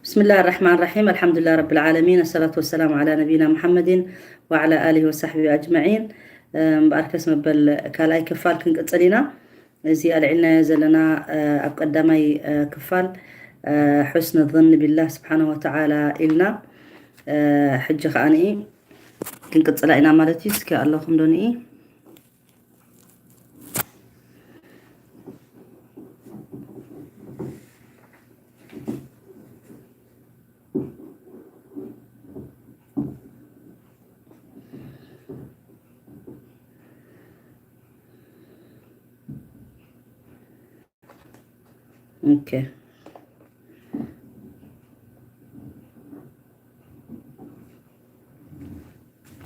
بسم الله الرحمن الرحيم. الحمد لله رب العالمين. الصلاة والسلام على نبينا محمد وعلى آله وصحبه أجمعين. እምበኣርከስ መበል ካልኣይ ክፋል ክንቅጽል ኢና። እዚ ኣልዒልናዮ ዘለና፣ እ፣ ኣብ ቀዳማይ፣ እ፣ ክፋል፣ እ፣ ሑስነ ظን ቢላህ ስብሓነ ወተዓላ ኢልና፣ እ፣ ሕጂ ከኣ ንኢ ክንቅጽላ ኢና ማለት እዩ። እስኪ ኣለኹም ዶ ንኢ? ኦኬ።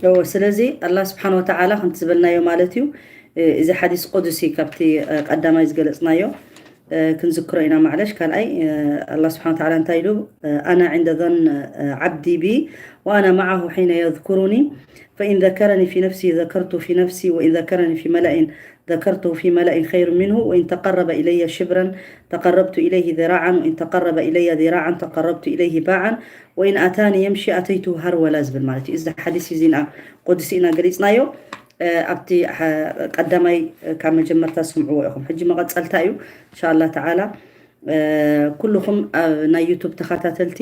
እዎ፣ ስለዚ ኣላህ ስብሓን ወተዓላ ከምቲ ዝበልናዮ ማለት እዩ። እ፣ እዚ ሓዲስ ቁዱሲ ካብቲ፣ እ፣ ቀዳማይ ዝገለጽናዮ፣ እ፣ ክንዝክሮ ኢና። ማዕለሽ ካልኣይ፣ እ፣ ኣላህ ስብሓን ወተዓላ እንታይ ኢሉ? እ፣ ኣና ዕንደ ظን፣ እ፣ ዓብዲ ቢ ወኣና መዓሁ ሒነ የዝኩሩኒ ፈኢን ዘከረኒ ፊ ነፍሲ ዘከርቱ ፊ ነፍሲ ወኢን ዘከረኒ ፊ መለኢን ዘከርቱ ፊ መለኢን ኸይሩ ሚንሁ ወኢን ተቀረበ ኢለየ ሽብረን ተቀረብቱ ኢለይህ ذراعا وإن تقرب إلي ذراعا تقربت إليه باعا وإن أتاني يمشي أتيته هرولة ዝብል ማለት እዩ። እዚ ሓዲስ እዚ ኢና ቁድሲ ኢና ገሊጽናዮ። እ፣ ኣብቲ ሓ-፣ ቀዳማይ፣ እ፣ ካብ መጀመርታ ስምዕዎ ኢኹም። ሕጂ መቐጸልታ እዩ። እንሻ ኣላህ ተዓላ፣ እ፣ ኩልኹም ኣብ ናይ ዩቱብ ተኸታተልቲ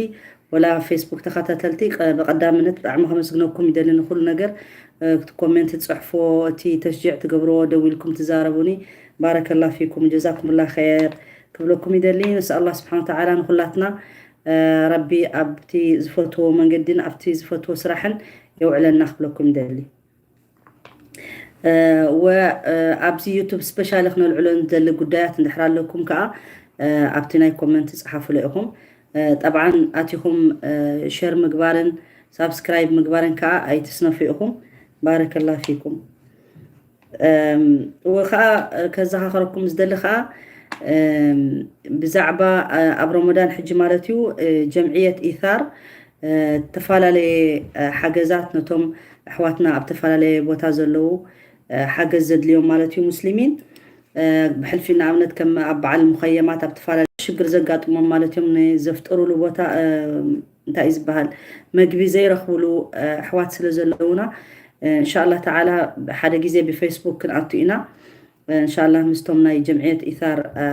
ወላ ፌስቡክ ተኸታተልቲ፣ ቀ-፣ ብቐዳምነት ብጣዕሚ ከመስግነኩም ይደሊ። ንኹሉ ነገር፣ እ፣ እቲ ኮሜንት ትጽሕፎ፣ እቲ ተሽጂዕ ትገብርዎ፣ ደዊልኩም ትዛረቡኒ፣ ባረከላ ፊኩም፣ ጀዛኩምላ ኸይር ክብለኩም ይደሊ። ንስ ኣላህ ስብሓን ወተዓላ ንኹላትና፣ እ፣ ረቢ ኣብቲ ዝፈትዎ መንገድን ኣብቲ ዝፈትዎ ስራሕን የውዕለና ክብለኩም ይደሊ። እ፣ ወ-፣ እ፣ ኣብዚ ዩቱብ ስፔሻሊ ክነልዕሎ ንደሊ ጉዳያት እንድሕር ኣለኩም ከኣ፣ እ፣ ኣብቲ ናይ ኮመንት ጸሓፉለ ኢኹም። እ፣ ጠብዓን ኣቲኹም፣ እ፣ ሸር ምግባርን ሳብስክራይብ ምግባርን ከኣ ኣይትስነፉ ኢኹም። ባረከላ ፊኩም። እም፣ ወኸኣ ከዘኻኽረኩም ዝደሊ ኸኣ፣ እም፣ ብዛዕባ፣ እ፣ ኣብ ረመዳን ሕጂ ማለት እዩ፣ እ፣ ጀምዕየት ኢታር፣ እ፣ ዝተፈላለየ፣ እ፣ ሓገዛት ነቶም ኣሕዋትና ኣብ ዝተፈላለየ ቦታ ዘለዉ፣ እ፣ ሓገዝ ዘድልዮም ማለት እዩ ሙስሊሚን፣ እ፣ ብሕልፊ ንኣብነት ከም ኣብ በዓል ሙኸየማት ኣብ ተፈላለየ ሽግር ዘጋጥሞም ማለት እዮም ንዘፍጥሩሉ ቦታ፣ እ፣ እንታይ እዩ ዝበሃል፣ መግቢ ዘይረኽብሉ፣ እ፣ ኣሕዋት ስለ ዘለዉና፣ እ፣ እንሻ ኣላህ ተዓላ ሓደ ግዜ ብፌስቡክ ክንኣቱ ኢና። እ፣ እንሻ ኣላህ ምስቶም ናይ ጀምዕየት ኢታር፣ እ፣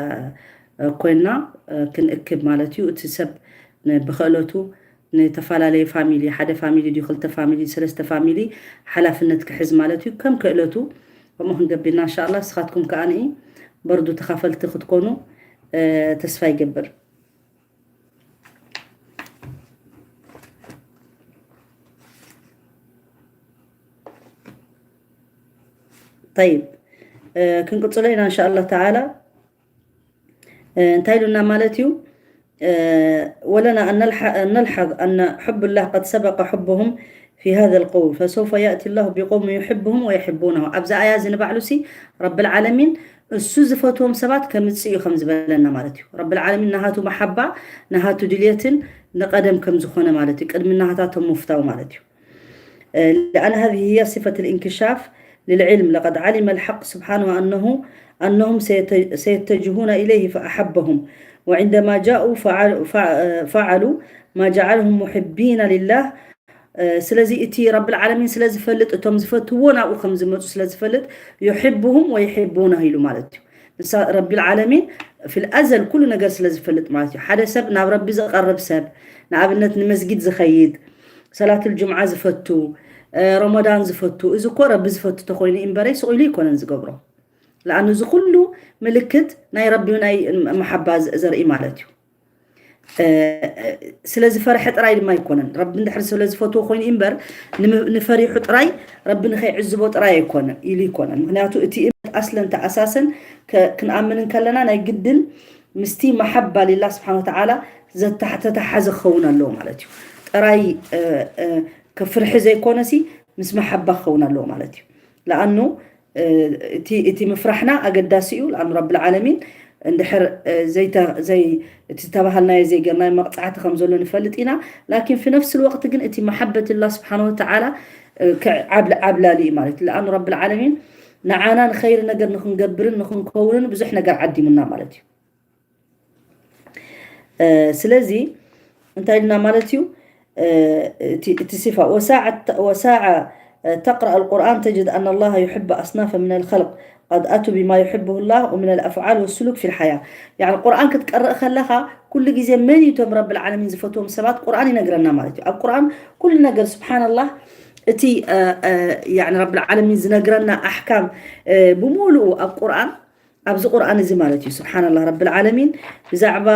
እ፣ ኮይንና፣ እ፣ ክንእክብ ማለት እዩ። እቲ ሰብ ን-፣ ብኽእለቱ ንተፈላለየ ፋሚሊ፣ ሓደ ፋሚሊ ድዩ፣ ክልተ ፋሚሊ፣ ሰለስተ ፋሚሊ ሓላፍነት ክሕዝ ማለት እዩ። ከም ክእለቱ ከምኡ ክንገብር ኢና። እንሻ ኣላህ ንስኻትኩም ከኣ ንኢ በርዱ ተኻፈልቲ ክትኮኑ፣ እ፣ ተስፋ ይገብር። طيب، እ፣ ክንቅጽሎ ኢና እንሻ ኣላህ ተዓላ። እ፣ እንታይ ኢሉና ማለት እዩ? እ፣ ولنا أن نلح-، أن نلحظ أن حب الله قد سبق حبهم في هذا القول، فسوف يأتي الله بقوم يحبهم ويحبونه። ኣብዚ ኣያ እዚ ንባዕሉ ሲ ረብል ዓለሚን እሱ ዝፈትዎም ሰባት ከምጽእ እዩ ከም ዝበለና ማለት እዩ። ረብል ዓለሚን ናሃቱ መሓባ፣ ናሃቱ ድልየትን ንቐደም ከም ዝኾነ ማለት እዩ። ቅድሚ ናሃታቶም ምፍታው ማለት እዩ። لأن هذه هي صفة الانكشاف للعلم. لقد علم الحق سبحانه أنه، أنهم سيت-، سيتجهون إليه فأحبهم. وعندما جاءوا فعل-، فع-، فعلوا ما جعلهم محبين لله. ስለዚ እቲ ረብል ዓለሚን ስለ ዝፈልጥ፣ እቶም ዝፈትዎ ናብኡ ከም ዝመፁ ስለ ዝፈልጥ፣ يحبهم ويحبونه ኢሉ ማለት እዩ። ንሳ ረብል ዓለሚን ፊል ኣዘል ኩሉ ነገር ስለ ዝፈልጥ ማለት እዩ። ሓደ ሰብ ናብ ረቢ ዝቐርብ ሰብ፣ ንኣብነት ንመስጊድ ዝኸይድ፣ ሰላትል ጁምዓ ዝፈቱ፣ እ፣ ረመዳን ዝፈቱ፣ እዚ እኮ ረቢ ዝፈቱ ተኾይኑ እምበረይ ስቕ ኢሉ ኣይኮነን ዝገብሮ። ለኣኑ እዚ ኩሉ ምልክት ናይ ረቢ ናይ መሓባ ዘርኢ ማለት እዩ። እ፣ ስለ ዝፈርሐ ጥራይ ድማ ኣይኮነን። ረቢ እንድሕር ስለ ዝፈትዎ ኮይኑ እምበር፣ ንም-፣ ንፈሪሑ ጥራይ፣ ረቢ ንኸይዕዝቦ ጥራይ ኣይኮነን፣ ኢሉ ኣይኮነን። ምኽንያቱ እቲ እምነት ኣስለን ተኣሳሰን ከ-፣ ክንኣምን እንከለና ናይ ግድን ምስቲ መሓባ ሊላ ስብሓን ወተዓላ ዘተሓ-፣ ተተሓዘ ክኸውን ኣለዎ ማለት እዩ። ጥራይ፣ እ፣ እ፣ ከፍርሒ ዘይኮነሲ ምስ መሓባ ክኸውን ኣለዎ ማለት እዩ። ለኣኑ፣ እ፣ እቲ፣ እቲ ምፍራሕና ኣገዳሲ እዩ። ለኣኑ ረብል ዓለሚን እንድሕር፣ እ፣ ዘይተ-፣ ዘይ-፣ እቲ ዝተባሃልናዮ ዘይገርናዮ መቕጻዕቲ ከም ዘሎ ንፈልጥ ኢና። ላኪን ፊ ነፍሲ ልወቅቲ ግን እቲ መሓበት ላ ስብሓን ወተዓላ፣ እ፣ ከ-፣ ዓብላ-፣ ዓብላሊ እዩ ማለት እዩ። ለኣኑ ረብል ዓለሚን ንዓና ንኸይሪ ነገር ንክንገብርን ንክንከውንን ብዙሕ ነገር ዓዲሙና ማለት እዩ። ስለዚ እንታይ ኢልና ማለት እዩ? እቲ ሲፋ ወሳዓ ተቅረእ القرآن تجد أن الله يحب أصنافا من الخلق قد أتوا بما يحبه الله ومن الأفعال والسلوك في الحياة. يعني ቁርኣን ክትቀርእ ከለኻ ኩሉ ግዜ መን እዩ እቶም ረብል ዓለሚን ዝፈትዎም ሰባት ቁርኣን ይነግረና ማለት እዩ። ኣብ ቁርኣን ኩሉ ነገር ስብሓንላህ እቲ ረብል ዓለሚን ዝነግረና ኣሕካም ብሙሉኡ ኣብ ቁርኣን ኣብዚ ቁርኣን እዚ ማለት እዩ። ስብሓንላህ ረብል ዓለሚን ብዛዕባ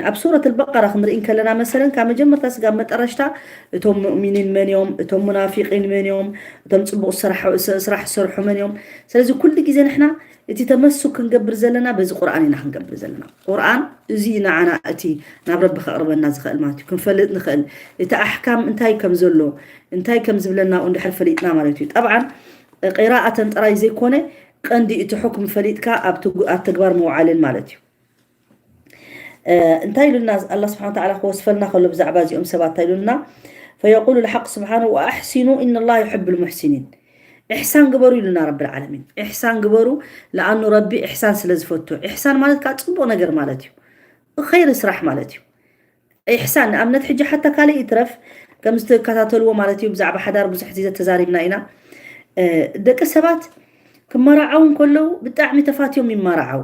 ኣብ ሱረት ኣልበቀራ ክንርኢ እንከለና መሰለን ካብ መጀመርታ ስጋብ መጠረሽታ እቶም ሙእሚኒን መን እዮም፣ እቶም ሙናፊቂን መን እዮም፣ እቶም ፅቡቅ ስራሕ ዝሰርሑ መን እዮም። ስለዚ ኩሉ ግዜ ንሕና እቲ ተመስክ ክንገብር ዘለና በዚ ቁርኣን ኢና ክንገብር ዘለና። ቁርኣን እዚ ንዓና እቲ ናብ ረቢ ከቅርበና ዝኽእል ማለት እዩ። ክንፈልጥ ንኽእል እቲ ኣሕካም እንታይ ከም ዘሎ እንታይ ከም ዝብለና እንድሕር ፈሊጥና ማለት እዩ። ጠብዓን ቂራኣተን ጥራይ ዘይኮነ ቀንዲ እቲ ሕኩም ፈሊጥካ ኣብ ተግባር ምውዓልን ማለት እዩ። እንታይ ኢሉና ኣላ ስብሓን ተዓላ ክወስፈልና ከሎ ብዛዕባ እዚኦም ሰባት እንታይ ኢሉና? فيقول الحق سبحانه وأحسنوا إن الله يحب المحسنين። ኢሕሳን ግበሩ ኢሉና ረብል ዓለሚን። ኢሕሳን ግበሩ ለኣኑ ረቢ ኢሕሳን ስለ ዝፈቱ። ኢሕሳን ማለት ከዓ ፅቡቅ ነገር ማለት እዩ። ኸይር ስራሕ ማለት እዩ። ኢሕሳን ንኣብነት ሕጂ ሓታ ካልእ ይትረፍ ከም ዝተከታተልዎ ማለት እዩ። ብዛዕባ ሓዳር ብዙሕ ግዜ ተዛሪብና ኢና። ደቂ ሰባት ክመራዓው እንከለዉ ብጣዕሚ ተፋትዮም ይመራዓው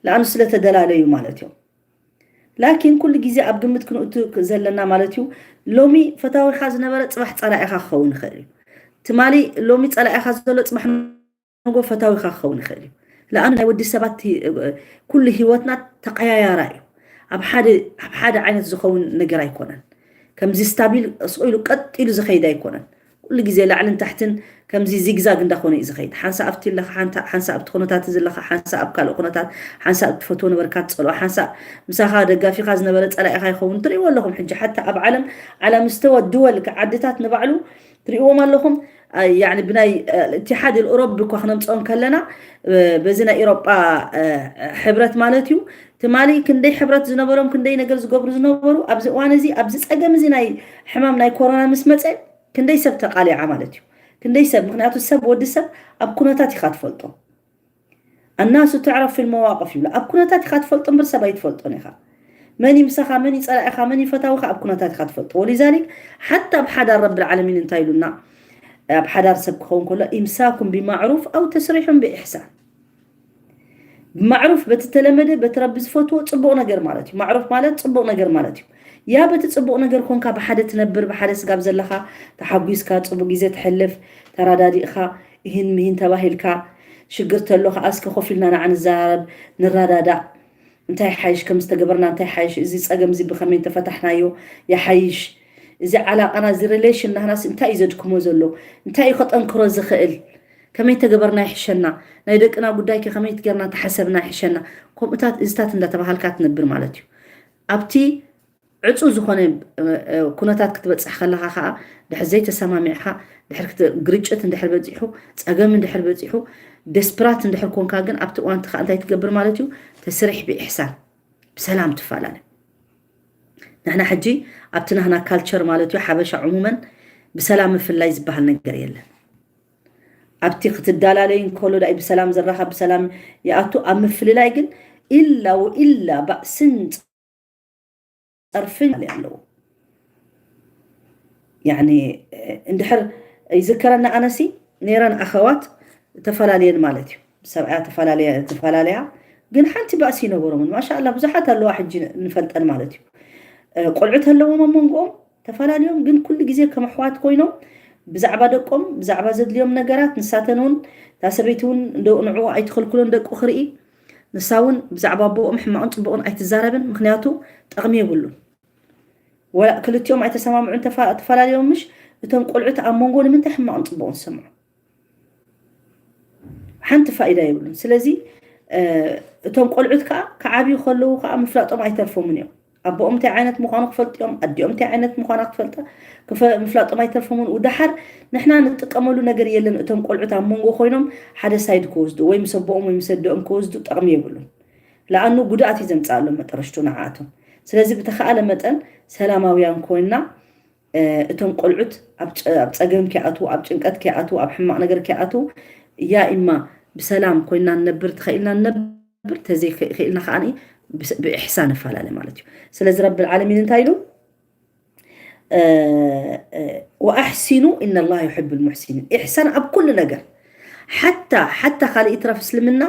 ለኣኑ ስለተደላለዩ ማለት እዮም። ላኪን ኩሉ ግዜ ኣብ ግምት ክንእቱ ዘለና ማለት እዩ። ሎሚ ፈታዊኻ ዝነበረ ፅባሕ ፀላኢኻ ክኸውን ይኽእል እዩ። ትማሊ ሎሚ ፀላኢኻ ዘሎ ፅባሕ ንጎ ፈታዊኻ ክኸውን ይኽእል እዩ። ለኣኑ ናይ ወዲ ሰባት ኩሉ ህይወትና ተቀያያራ እዩ። ኣብ ሓደ ዓይነት ዝኸውን ነገር ኣይኮነን። ከምዚ ስታቢል ስቕ ኢሉ ቀጥ ኢሉ ዝኸይድ ኣይኮነን። ኩሉ ግዜ ላዕልን ታሕትን ከምዚ ዚግዛግ እንዳኾነ እዩ ዝኸይድ። ሓንሳ ኣብቲ ኣለኻ፣ ሓንሳ ኣብቲ ኩነታት እዚ ኣለኻ፣ ሓንሳ ኣብ ካልእ ኩነታት፣ ሓንሳ ኣብ ትፈትዎ ነበርካ ትጸልኦ፣ ሓንሳ ምሳኻ ደጋፊኻ ዝነበረ ጸላኢኻ ይኸውን። ትርእይዎ ኣለኹም ሕጂ ሓታ ኣብ ዓለም ዓለም ስተወ ድወል ዓድታት ንባዕሉ ትርእይዎም ኣለኹም። ብናይ ኢትሓድ ልኡሮብ እኳ ክነምፅኦም ከለና በዚ ናይ ኤሮጳ ሕብረት ማለት እዩ። ትማሊ ክንደይ ሕብረት ዝነበሮም ክንደይ ነገር ዝገብሩ ዝነበሩ ኣብዚ እዋን እዚ ኣብዚ ፀገም እዚ ናይ ሕማም ናይ ኮሮና ምስ መፀ ክንደይ ሰብ ተቃሊዓ ማለት እዩ። ክንደይ ሰብ ምክንያቱ ሰብ ወዲ ሰብ ኣብ ኩነታት ኢካ ትፈልጦ። ኣናሱ ትዕረፍ ፊል መዋቅፍ ይብሉ ኣብ ኩነታት ኢካ ትፈልጦ እምበር ሰብ ኣይትፈልጦን ኢካ። መን ይምሳኻ መን ይፀላኢኻ መን ይፈታውካ ኣብ ኩነታት ኢካ ትፈልጦ። ወሊዛሊክ ሓታ ኣብ ሓዳር ረብል ዓለሚን እንታይ ኢሉና ኣብ ሓዳር ሰብ ክኸውን ከሎ ኢምሳኩም ቢማዕሩፍ ኣው ተስሪሑን ብኢሕሳን። ብማዕሩፍ በቲ ተለመደ በቲ ረቢ ዝፈትዎ ፅቡቅ ነገር ማለት እዩ። ማዕሩፍ ማለት ፅቡቅ ነገር ማለት እዩ። ያ በቲ ፅቡቅ ነገር ኮንካ ብሓደ ትነብር ብሓደ ስጋብ ዘለካ ተሓጒስካ ፅቡቅ ግዜ ትሕልፍ ተራዳዲእካ ይህን ምሂን ተባሂልካ ሽግር ተሎ ከዓ እስከ ኮፍ ኢልና ንዓ ንዘራረብ ንረዳዳእ እንታይ ሓይሽ ከም ዝተገበርና እንታይ ሓይሽ እዚ ፀገም እዚ ብከመይ እንተፈታሕናዮ ይሓይሽ እዚ ዓላቃና እዚ ሪሌሽን ናህናስ እንታይ እዩ ዘድክሞ ዘሎ እንታይ እዩ ከጠንክሮ ዝኽእል ከመይ ተገበርና ይሕሸና ናይ ደቅና ጉዳይ ከ ከመይ ትገርና ተሓሰብና ይሕሸና ከምኡታት እዚታት እንዳተባሃልካ ትነብር ማለት እዩ ኣብቲ ዕፁ ዝኾነ ኩነታት ክትበፅሕ ከለካ ከዓ ድሕር ዘይተሰማሚዕካ ድሕር ግርጭት እንድሕር በፂሑ ፀገም እንድሕር በፂሑ ደስፕራት እንድሕር ኮንካ ግን ኣብቲ እዋንቲ ከዓ እንታይ ትገብር ማለት እዩ ተስርሕ ብኢሕሳን ብሰላም ትፈላለ ንሕና ሕጂ ኣብቲ ናህና ካልቸር ማለት እዩ ሓበሻ ዕሙመን ብሰላም ምፍላይ ዝበሃል ነገር የለን ኣብቲ ክትዳላለይ እንከሎ ዳይ ብሰላም ዘራኻ ብሰላም ይኣቱ ኣብ ምፍልላይ ግን ኢላ ወኢላ ባእስን ጸርፍን ኣለዎ እንድሕር ይዝከረና ኣነሲ ነይረን ኣኸዋት ተፈላለየን ማለት እዩ ሰብኣያ ተፈላለያ ግን ሓንቲ ባእሲ ይነበሮምን ማሻላ ብዙሓት ኣለዋ ሕጂ ንፈልጠን ማለት እዩ ቆልዑ ተለዎም ኣብ መንጎኦም ተፈላለዮም ግን ኩሉ ግዜ ከም ኣሕዋት ኮይኖም ብዛዕባ ደቆም ብዛዕባ ዘድልዮም ነገራት ንሳተን እውን እታ ሰበይቲ እውን ንዕኡ ኣይትኽልክሎን ደቁ ክርኢ ንሳ እውን ብዛዕባ ኣቦኦም ሕማቕን ፅቡቕን ኣይትዛረብን ምክንያቱ ጠቕሚ የብሉን ወላ ክልቲኦም ኣይተሰማምዑን ተፈላለዮም ምሽ እቶም ቆልዑት ኣብ መንጎ ንምንታይ ሕማቕን ፅቡቕን ዝሰምዑ ሓንቲ ፋይዳ የብሉን ስለዚ እቶም ቆልዑት ከዓ ክዓብዩ ከለዉ ከዓ ምፍላጦም ኣይተርፎምን እዮም ኣቦኦም እንታይ ዓይነት ምዃኑ ክፈልጡ እዮም ኣዲኦም እንታይ ዓይነት ምዃና ክትፈልጠ ምፍላጦም ኣይተርፎምን ውዳሓር ንሕና ንጥቀመሉ ነገር የለን እቶም ቆልዑት ኣብ መንጎ ኮይኖም ሓደ ሳይድ ክወስዱ ወይ ምስ ኣቦኦም ወይ ምስ ኣዲኦም ክወስዱ ጠቕሚ የብሉን ለኣኑ ጉድኣት እዩ ዘምፅኣሎም መጠረሽቱ ንዓኣቶም ስለዚ ብተኸኣለ መጠን ሰላማውያን ኮይንና እቶም ቆልዑት ኣብ ፀገም ኪኣትዉ ኣብ ጭንቀት ኪኣትዉ ኣብ ሕማቕ ነገር ኪኣትዉ ያ ኢማ ብሰላም ኮይና ንነብር ተኸኢልና ንነብር ንገብር፣ ተዘይክእልና ከዓ ብእሕሳን ንፈላለ ማለት እዩ። ስለዚ ረብል ዓለሚን እንታይ ኢሉ? ወኣሕሲኑ ኢነ ላህ ዩሕብ ልሙሕሲኒን። ኢሕሳን ኣብ ኩሉ ነገር፣ ሓታ ሓታ ካልእ ይትረፍ እስልምና፣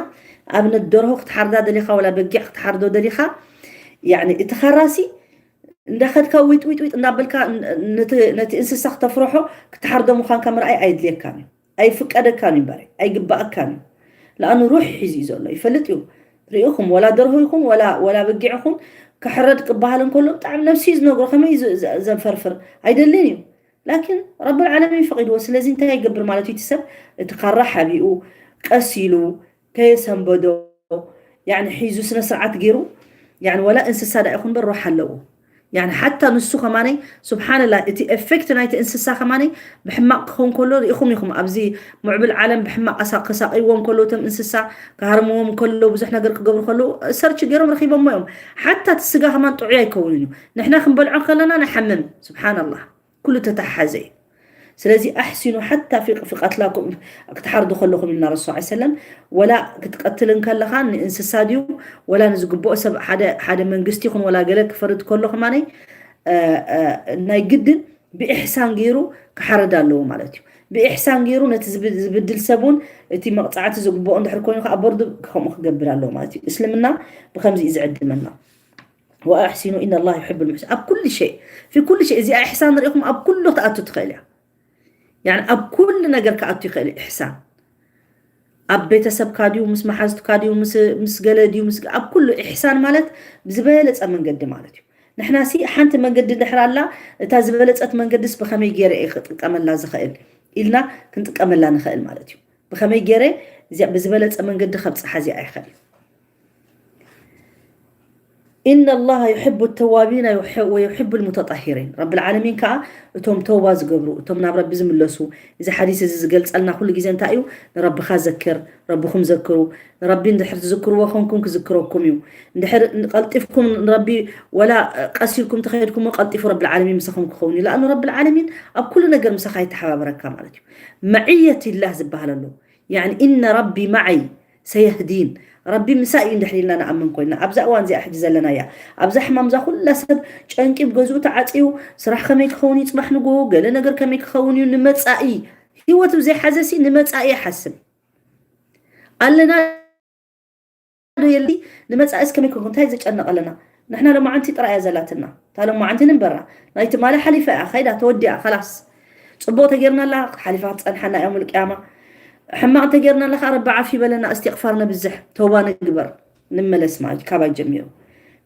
ኣብነት ደርሆ ክትሓርዳ ደሊኻ ወላ በጊዕ ክትሓርዶ ደሊኻ፣ ያኒ እቲ ኻራሲ እንዳኸድካ ዊጥ ዊጥ ዊጥ እንዳበልካ ነቲ እንስሳ ክተፍርሖ ክትሓርዶ ምዃንካ ምርኣይ ኣይድልየካን እዩ። ኣይፍቀደካን እዩ እምበር ኣይግባኣካን እዩ። ለኣኑ ሩሕ ሒዙ እዩ ዘሎ፣ ይፈልጥ እዩ። ርኢኹም፣ ወላ ደርሆ ይኹን ወላ በጊዕ ይኹን ክሕረድ ክበሃል እንከሎ ብጣዕሚ ነብሲ እዩ ዝነግሮ። ከመይ ዘንፈርፍር ኣይደልን እዩ። ላኪን ረብል ዓለሚን ፈቒድዎ። ስለዚ እንታይ ይገብር ማለት እዩ? እቲ ሰብ እቲ ካራ ሓቢኡ ቀስ ኢሉ ከየሰንበዶ፣ ያኒ ሒዙ ስነ ስርዓት ገይሩ፣ ያኒ ወላ እንስሳ ዳ ይኹን በር ሮሕ ኣለዎ። ያኒ ሓታ ንሱ ከማነይ ስብሓንላ፣ እቲ ኤፌክት ናይቲ እንስሳ ከማነይ ብሕማቕ ክኸውን ከሎ ርኢኹም ኢኹም። ኣብዚ ምዕብል ዓለም ብሕማቕ ኣሳ- ከሳቕይዎም ከሎ፣ እቶም እንስሳ ክሃርምዎም ከሎ፣ ብዙሕ ነገር ክገብሩ ከሎ ሰርች ገይሮም ረኺቦሞ እዮም። ሓታ እቲ ስጋ ከማን ጥዑይ ኣይከውንን እዩ። ንሕና ክንበልዖ ከለና ንሓምም። ስብሓንላ፣ ኩሉ ተተሓሓዘ እዩ። ስለዚ ኣሕሲኑ ሓታ ፊ ቀትላኩም፣ ክትሓርዱ ከለኹም ኢልና ረሱል ሰለም፣ ወላ ክትቀትል እንከለኻ ንእንስሳ ድዩ ወላ ንዝግብኦ ሰብ፣ ሓደ መንግስቲ ይኹን ወላ ገለ ክፈርድ ከሎ ከማነይ ናይ ግድን ብኢሕሳን ገይሩ ክሓረድ ኣለዎ ማለት እዩ። ብኢሕሳን ገይሩ ነቲ ዝብድል ሰብ እውን እቲ መቕፃዕቲ ዝግብኦ እንድሕር ኮይኑ ከዓ ቦርዱ ከምኡ ክገብር ኣለዎ ማለት እዩ። እስልምና ብከምዚ እዩ ዝዕድመና። ወኣሕሲኑ ኢነ ላህ ዩሕብ ልሙሕሲን። ኣብ ኩሉ ሸይ ፊ ኩሉ ሸይ እዚኣ ኢሕሳን ንሪኢኹም ኣብ ኩሉ ክትኣቱ ትኽእል እያ። ያኒ ኣብ ኩሉ ነገር ክኣቱ ይኽእል እዩ ኢሕሳን። ኣብ ቤተሰብካ ድዩ፣ ምስ መሓዝትካ ድዩ፣ ምስ ገለ ድዩ፣ ኣብ ኩሉ ኢሕሳን ማለት ብዝበለፀ መንገዲ ማለት እዩ። ንሕና ሲ ሓንቲ መንገዲ ድሕር ኣላ፣ እታ ዝበለፀት መንገድስ ብኸመይ ገይረ እየ ክጥቀመላ ዝኽእል ኢልና ክንጥቀመላ ንኽእል ማለት እዩ። ብኸመይ ገይረ እዚኣ ብዝበለፀ መንገዲ ከብፅሓ እዚኣ ይኽእል? ኢነ ላሃ ዩሕቡ ተዋቢን ወዩሕቡ ልሙተጣሂሪን። ረብል ዓለሚን ከዓ እቶም ተውባ ዝገብሩ፣ እቶም ናብ ረቢ ዝምለሱ፣ እዚ ሓዲስ እዚ ዝገልፀልና ኩሉ ግዜ እንታይ እዩ? ንረብኻ ዘክር፣ ረብኹም ዘክሩ። ንረቢ እንድሕር ትዝክርዎ ኮንኩም ክዝክረኩም እዩ። እንድሕር ቀልጢፍኩም ንረቢ ወላ ቀስ ኢልኩም ተኸይድኩሞ ቀልጢፉ ረብል ዓለሚን ምሳኹም ክኸውን እዩ። ለኣኑ ረብል ዓለሚን ኣብ ኩሉ ነገር ምሳኻ ይተሓባበረካ ማለት እዩ። መዕየት ኢላህ ዝበሃል ኣሎ። ያኒ ኢነ ረቢ መዓይ ሰየህዲን። ረቢ ምሳይ እዩ እንድሕር ኢልና ንኣምን ኮይና፣ ኣብዛ እዋን እዚኣ ሕጂ ዘለናያ፣ ኣብዛ ሕማም እዛ ኩላ ሰብ ጨንቂ ብገዝኡ ተዓፅዩ፣ ስራሕ ከመይ ክኸውን እዩ ፅባሕ ንግሆ፣ ገለ ነገር ከመይ ክኸውን እዩ ንመፃኢ ህይወት ብዘይሓዘሲ ንመፃኢ ይሓስብ ኣለና ዶ የሊ? ንመፃኢስ ከመይ ክኸውን እንታይ ዘጨነቐለና? ንሕና ሎማዓንቲ ጥራይ እያ ዘላትና። እታ ሎማዓንቲ ንንበራ። ናይ ትማሊ ሓሊፋ እያ፣ ከይዳ ተወዲኣ፣ ከላስ። ፅቡቕ ተጌርና ኣላ ሓሊፋ ክትፀንሓና እያ ሙልቅያማ። ሕማቕ እንተጌርና ኣለካ ረቢ ዓፍ ይበለና፣ እስትቕፋር ነብዝሕ፣ ተውባ ንግበር፣ ንመለስ ማለት እዩ ካባይ ጀሚሩ።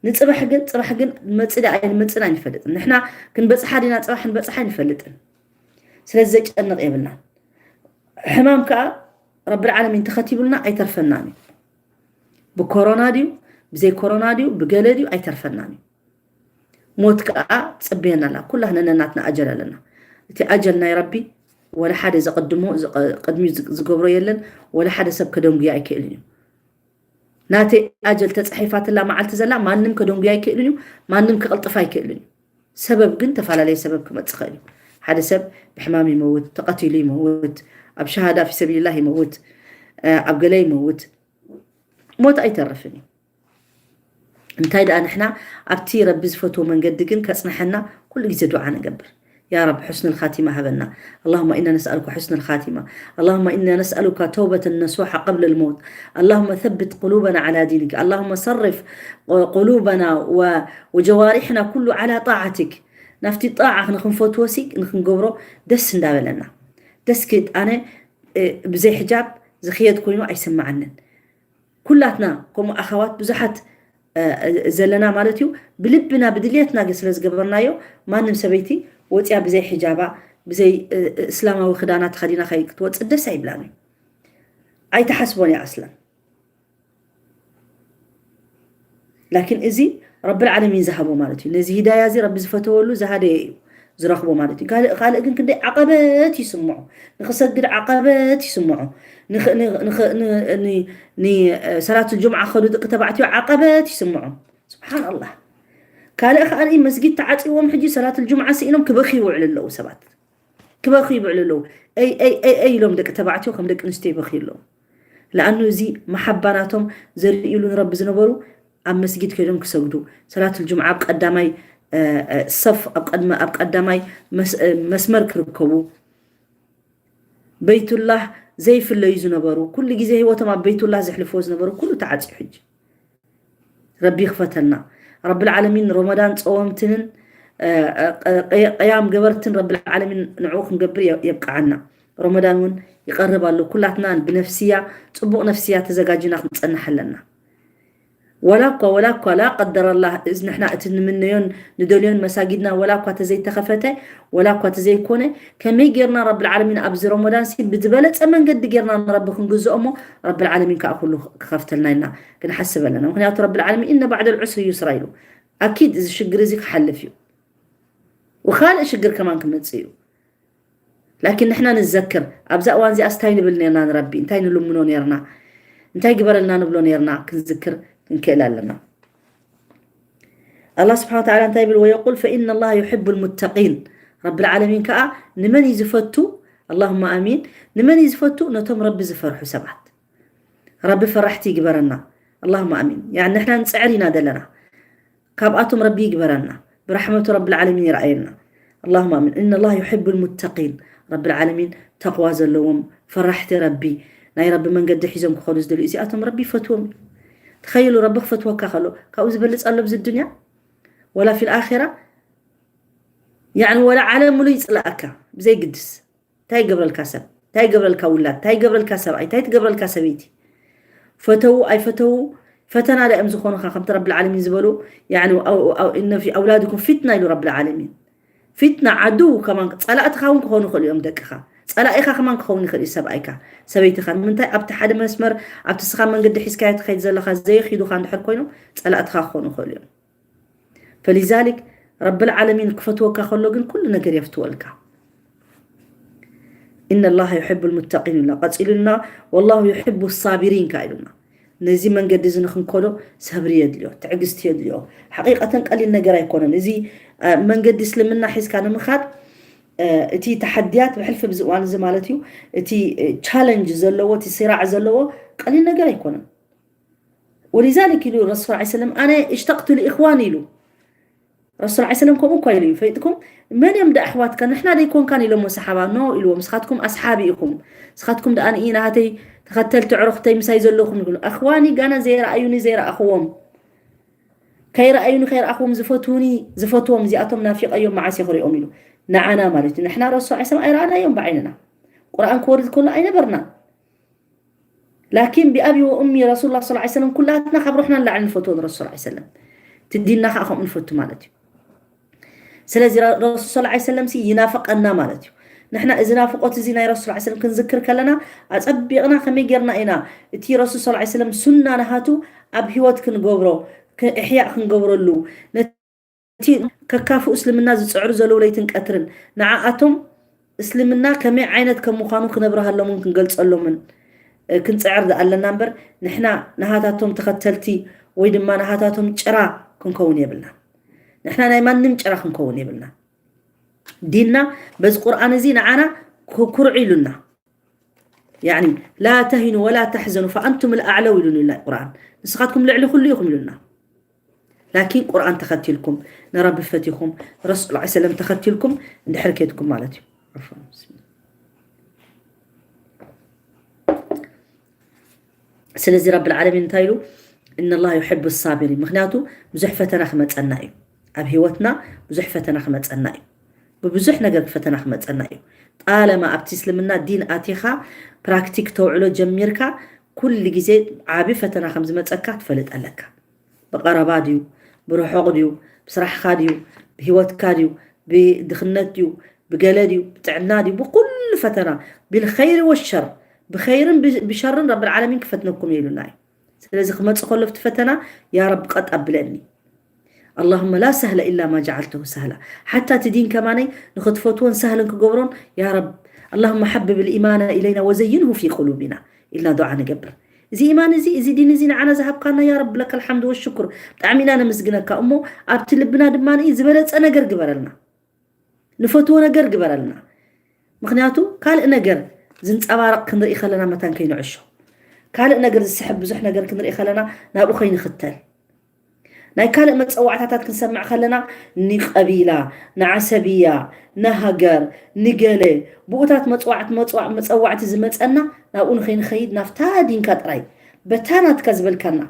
ንፅባሕ ግን ፅባሕ ግን ንመፅእ ዳ ኣይንመፅእን ኣይንፈልጥን። ንሕና ክንበፅሓ ዲና ፅባሕ ክንበፅሓ ኣይንፈልጥን። ስለዚ ዘጨንቕ የብልናን። ሕማም ከዓ ረብል ዓለሚን ተኸቲቡልና ኣይተርፈናን እዩ። ብኮሮና ድዩ ብዘይ ኮሮና ድዩ ብገለ ድዩ ኣይተርፈናን እዩ። ሞት ከዓ ትፅበየና ኣላ። ኩላህና ነናትና ኣጀል ኣለና። እቲ ኣጀል ናይ ረቢ ወላ ሓደ ዘቐድሞ ቅድሚ ዝገብሮ የለን። ወላ ሓደ ሰብ ከደንጉያ ኣይክእልን እዩ። ናተይ ኣጀል ተፃሒፋትላ መዓልቲ ዘላ ማንም ከደንጉያ ኣይክእልን እዩ። ማንም ክቕልጥፍ ኣይክእልን እዩ። ሰበብ ግን ተፈላለየ ሰበብ ክመፅእ ይኽእል እዩ። ሓደ ሰብ ብሕማም ይመውት፣ ተቐቲሉ ይመውት፣ ኣብ ሸሃዳ ፊ ሰቢልላህ ይመውት፣ ኣብ ገለ ይመውት። ሞት ኣይተርፍን እዩ። እንታይ ደኣ ንሕና ኣብቲ ረቢ ዝፈትዎ መንገዲ ግን ከፅንሐና ኩሉ ግዜ ዱዓ ንገብር። يا رب حسن الخاتمة هبنا. اللهم إنا نسألك حسن الخاتمة. اللهم إنا نسألك توبة نصوحة قبل الموت. اللهم ثبت قلوبنا على دينك. اللهم صرف قلوبنا و- وجوارحنا كله على طاعتك. ናብቲ ጣዓ ንክንፈትዎ ሲ ንክንገብሮ ደስ እንዳበለና። ደስ ክድ ኣነ ብዘይ ሕጃብ ዝኽየድ ኮይኑ ኣይስምዓንን። ኩላትና ከምኡ ኣኻዋት ብዙሓት ዘለና ማለት እዩ። ብልብና ብድልየትና ግን ስለ ዝገበርናዮ ማንም ሰበይቲ ወፅያ ብዘይ ሕጃባ ብዘይ እስላማዊ ክዳና ተኸዲና ከይ ክትወፅእ ደስ ኣይብላን እዩ። ኣይተሓስቦን እያ ኣስለን። ላኪን እዚ ረብል ዓለሚን ዝሃቦ ማለት እዩ። ነዚ ሂዳያ እዚ ረቢ ዝፈተወሉ ዝሃደየ እዩ ዝረኽቦ ማለት እዩ። ካልእ ካልእ ግን ክንደይ ዓቐበት ይስምዖ። ንክሰግድ ዓቐበት ይስምዖ። ንኽ- ንኽ- ንኽ- ን- ን- ን- ሰላት ጁምዓ ከዱ ደቂ ተባዕትዮ ዓቐበት ይስምዖ። ስብሓን ኣላህ። ካልእ ከዓ መስጊድ ተዓፅዎም ሕጂ ሰላት ጁምዓ ስኢኖም ክበኪ ይውዕሉ ኣለዉ ሰባት። ክበኺ ይብዕሉ ኣለዉ። ኣይ ኣይ ኣይ ኣይ ኢሎም ደቂ ተባዕትዮ ከም ደቂ ኣንስትዮ ይበኺ ኣለዉ። ለኣኑ እዚ መሓባ ናቶም ዘርእሉ ንረቢ ዝነበሩ ኣብ መስጊድ ከይዶም ክሰግዱ፣ ሰላቱል ጁምዓ ኣብ ቀዳማይ ሰፍ ኣብ ቀዳማይ መስመር ክርከቡ፣ በይቱላህ ዘይፍለዩ ዝነበሩ፣ ኩሉ ግዜ ህይወቶም ኣብ በይቱላህ ዘሕልፍዎ ዝነበሩ ኩሉ ተዓፅዩ። ሕጂ ረቢ ይኽፈተልና። ረብል ዓለሚን ረመዳን ፀወምትንን ቅያም ገበርትን ረብል ዓለሚን ንዕኡ ክንገብር የብቅዓና። ረመዳን እውን ይቀርብ ኣሎ። ኩላትና ብነፍስያ ፅቡቅ ነፍስያ ተዘጋጅና ክንፀንሕ ኣለና። ወላ እኳ ወላ እኳ ላ ቀደር ኣላህ ንሕና እቲ ንምነዮን ንደልዮን መሳጊድና ወላ እኳ ተዘይተኸፈተ፣ ወላ እኳ ተዘይኮነ፣ ከመይ ጌርና ረብል ዓለሚን ኣብዚ ረመዳን ሲ ብዝበለፀ መንገዲ ጌርና ንረቢ ክንግዝኦ እሞ ረብል ዓለሚን ከዓ ኩሉ ክኸፍተልና ኢልና ክንሓስብ ኣለና። ምክንያቱ ረብል ዓለሚን እነ ባዕደል ዑስሪ ዩስራ ኢሉ። ኣኪድ እዚ ሽግር እዚ ክሓልፍ እዩ። ወካልእ ሽግር ከማን ክመፅእ እዩ። ላኪን ንሕና ንዘክር፣ ኣብዛ እዋን እዚኣ እንታይ ንብል ነርና ንረቢ? እንታይ ንልምኖ ነርና? እንታይ ግበረልና ንብሎ ነርና? ክንዝክር ክንክእል ኣለና። ኣላህ ስብሓን ወተዓላ እንታይ ይብል? ወየቁል ፈኢነ ላህ ዩሕቡ ልሙተቂን። ረብል ዓለሚን ከዓ ንመን እዩ ዝፈቱ? ኣላሁማ ኣሚን። ንመን እዩ ዝፈቱ? ነቶም ረቢ ዝፈርሑ ሰባት። ረቢ ፈራሕቲ ይግበረና። ኣላሁማ ኣሚን። ያኒ ንሕና ንፅዕር ኢና ዘለና። ካብኣቶም ረቢ ይግበረና። ብራሕመቱ ረብል ዓለሚን ይረኣየና። ኣላሁማ ኣሚን። እነ ላህ ዩሕቡ ልሙተቂን። ረብል ዓለሚን ተቕዋ ዘለዎም ፈራሕቲ ረቢ፣ ናይ ረቢ መንገዲ ሒዞም ክኸዱ ዝደልዩ እዚኣቶም ረቢ ይፈትዎም እዩ። ተኸይሉ ረቢ ክፈትወካ ከሎ ካብኡ ዝበልፅ ኣሎ ብዚ ዱንያ ወላ ፊል ኣኺራ? ያኒ ወላ ዓለም ሙሉ ይፅላእካ ብዘይግድስ። እንታይ ይገብረልካ ሰብ? እንታይ ይገብረልካ ውላድ? እንታይ ይገብረልካ ሰብኣይ? እንታይ ትገብረልካ ሰበይቲ? ፈተው ኣይፈተው ፈተና ዳ እዮም ዝኾኑኻ፣ ከምቲ ረብል ዓለሚን ዝበሉ ያኒ እነ ፊ ኣውላድኩም ፊትና ኢሉ ረብል ዓለሚን። ፊትና ዓዱ ከማን ጸላእትኻ እውን ክኾኑ ይኽእሉ እዮም ደቅኻ። ጸላኢኻ ከማን ክኸውን ይኽእል እዩ ሰብኣይካ ሰበይትኻ። ንምንታይ ኣብቲ ሓደ መስመር ኣብቲ ስኻ መንገዲ ሒዝካዮ ትኸይድ ዘለኻ ዘይኺዱኻ እንድሕር ኮይኖም ጸላእትኻ ክኾኑ ይኽእሉ እዮም። ፈሊዛሊክ ረብል ዓለሚን ክፈትወካ ከሎ ግን ኩሉ ነገር የፍትወልካ። ኢነ ላሃ ዩሕቡ ልሙተቂን ኢሉና። ቀፂሉልና ወላሁ ዩሕቡ ሳቢሪን ከ ኢሉና። ነዚ መንገዲ እዚ ንክንከዶ ሰብሪ የድልዮ፣ ትዕግስቲ የድልዮ። ሓቂቀተን ቀሊል ነገር ኣይኮነን። እዚ መንገዲ እስልምና ሒዝካ ንምኻድ እቲ ተሓድያት ብሕልፊ ብዚ እዋን እዚ ማለት እዩ፣ እቲ ቻለንጅ ዘለዎ፣ እቲ ሲራዕ ዘለዎ ቀሊል ነገር ኣይኮነን። ወሊዛሊክ ኢሉ ረሱል ላ ሰለም ኣነ እሽተቅቱ ልእኽዋን ኢሉ። ረሱል ላ ሰለም ከምኡ እኳ ኢሉ እዩ ፈይጥኩም መን እዮም ዳ ኣሕዋትካ ንሕና ደይኮንካን ኢሎሞ ሰሓባ ኖ ኢልዎም። ንስኻትኩም ኣስሓቢ ኢኹም፣ ንስኻትኩም ደኣ ንኢ ናሃተይ ተኸተልቲ ዕሩኽተይ ምሳይ ዘለኹም ይብሉ። ኣኽዋኒ ጋና ዘይረኣዩኒ ዘይረኣኽዎም ከይረኣዩኒ ከይረኣኽዎም ዝፈትውኒ ዝፈትዎም እዚኣቶም ናፊቐዮም መዓስ ክሪኦም ኢሉ ንዓና ማለት እዩ። ንሕና ረሱል ላ ሰለም ኣይረኣናዮም ብዓይንና። ቁርኣን ክወርድ ከሎ ኣይነበርናን። ላኪን ብኣቢ ወእሚ ረሱል ላ ሰለም ኩላትና ካብ ሩሕና ንላዕሊ ንፈትዎ ንረሱል ላ ሰለም እቲ ዲንና ከዓ ከምኡ ንፈቱ ማለት እዩ። ስለዚ ረሱል ላ ሰለም ይናፈቀና ማለት እዩ። ንሕና እዚ ናፍቆት እዚ ናይ ረሱል ላ ሰለም ክንዝክር ከለና ኣፀቢቕና ከመይ ጌርና ኢና እቲ ረሱል ላ ሰለም ሱና ናሃቱ ኣብ ህይወት ክንገብሮ እሕያእ ክንገብረሉ እቲ ከካፍኡ እስልምና ዝፅዕሩ ዘለዉ ለይትን ቀትርን ንዓኣቶም እስልምና ከመይ ዓይነት ከም ምዃኑ ክነብረሃሎምን ክንገልፀሎምን ክንፅዕር ዝኣለና እምበር ንሕና ናሃታቶም ተኸተልቲ ወይ ድማ ናሃታቶም ጭራ ክንከውን የብልና። ንሕና ናይ ማንም ጭራ ክንከውን የብልና። ዲንና በዚ ቁርኣን እዚ ንዓና ኩርዑ ኢሉና። ያኒ ላ ተሂኑ ወላ ተሕዘኑ ፈኣንቱም ልኣዕለው ኢሉን ኢልና ቁርኣን። ንስኻትኩም ልዕሊ ኩሉ ኢኹም ኢሉና። ላኪን ቁርኣን ተኸቲልኩም ንረቢ ፈቲኹም ረሱል ላ ሰለም ተኸቲልኩም እንድሕር ኬድኩም ማለት እዩ። ስለዚ ረብል ዓለሚን እንታይ ኢሉ? እነ ላህ ዩሕቡ ሳቢሪን። ምክንያቱ ብዙሕ ፈተና ክመፀና እዩ። ኣብ ህይወትና ብዙሕ ፈተና ክመፀና እዩ። ብብዙሕ ነገር ፈተና ክመፀና እዩ። ጣለማ ኣብቲ እስልምና ዲን ኣቲኻ ፕራክቲክ ተውዕሎ ጀሚርካ ኩሉ ግዜ ዓቢ ፈተና ከም ዝመፀካ ትፈልጥ ኣለካ። ብቐረባ ድዩ ብርሑቕ ድዩ ብስራሕካ ድዩ ብህይወትካ ድዩ ብድኽነት ድዩ ብገለ ድዩ ብጥዕና ድዩ ብኩሉ ፈተና ብልኸይሪ ወሸር ብኸይርን ብሸርን ረብል ዓለሚን ክፈትነኩም እዩ ኢሉና እዩ። ስለዚ ክመፅእ ከሎ ኣብቲ ፈተና ያ ረቢ ቀጥ ኣብለኒ። ኣላሁመ ላ ሰህለ ኢላ ማ ጀዓልተሁ ሰህላ። ሓታ እቲ ዲን ከማነይ ንክትፈትዎን ሳህልን ክገብሮን ያ ረብ ኣላሁመ ሓብብ ልኢማና ኢለይና ወዘይንሁ ፊ ቁሉቢና ኢልና ዱዓ ንገብር። እዚ ኢማን እዚ እዚ ዲን እዚ ንዓና ዝሃብካና ያ ረብ ለከል ሓምድ ወሽኩር ብጣዕሚ ኢና ነመስግነካ እሞ ኣብቲ ልብና ድማ ዝበለፀ ነገር ግበረልና። ንፈትዎ ነገር ግበረልና። ምክንያቱ ካልእ ነገር ዝንፀባረቕ ክንርኢ ከለና መታን ከይንዕሾ ካልእ ነገር ዝስሕብ ብዙሕ ነገር ክንርኢ ከለና ናብኡ ከይንኽተል፣ ናይ ካልእ መጸዋዕታታት ክንሰምዕ ከለና ንቀቢላ፣ ንዓሰብያ፣ ንሃገር፣ ንገለ ብኡታት መጽዋዕት መጽዋዕ መጸዋዕቲ ዝመጸና ናብኡ ንኸይንኸይድ ናፍታ ዲንካ ጥራይ በታ ናትካ ዝበልካና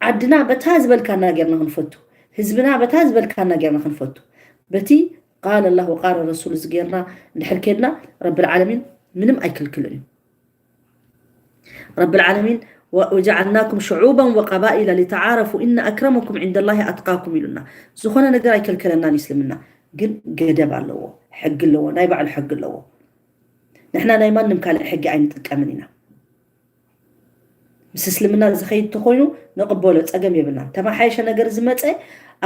ዓድና በታ ዝበልካና ጌርና ክንፈቱ ህዝብና በታ ዝበልካና ጌርና ክንፈቱ በቲ ቃል ኣላህ ወቃል ረሱል እዚ ጌርና እንድሕር ኬድና ረብል ዓለሚን ምንም ኣይክልክልን እዩ። ረብል ዓለሚን ወጀዓልናኩም ሽዑባን ወቀባኢላ ሊተዓረፉ ኢነ ኣክረመኩም ዕንደላሂ ኣትቃኩም ኢሉና። ዝኾነ ነገር ኣይከልከለናን እስልምና፣ ግን ገደብ ኣለዎ፣ ሕጊ ኣለዎ፣ ናይ ባዕሉ ሕጊ ኣለዎ። ንሕና ናይ ማንም ካልእ ሕጊ ኣይንጥቀምን ኢና። ምስ እስልምና ዝኸይድ ተኾይኑ ንቕበሎ፣ ጸገም የብልናን። ተመሓየሸ ነገር ዝመጸ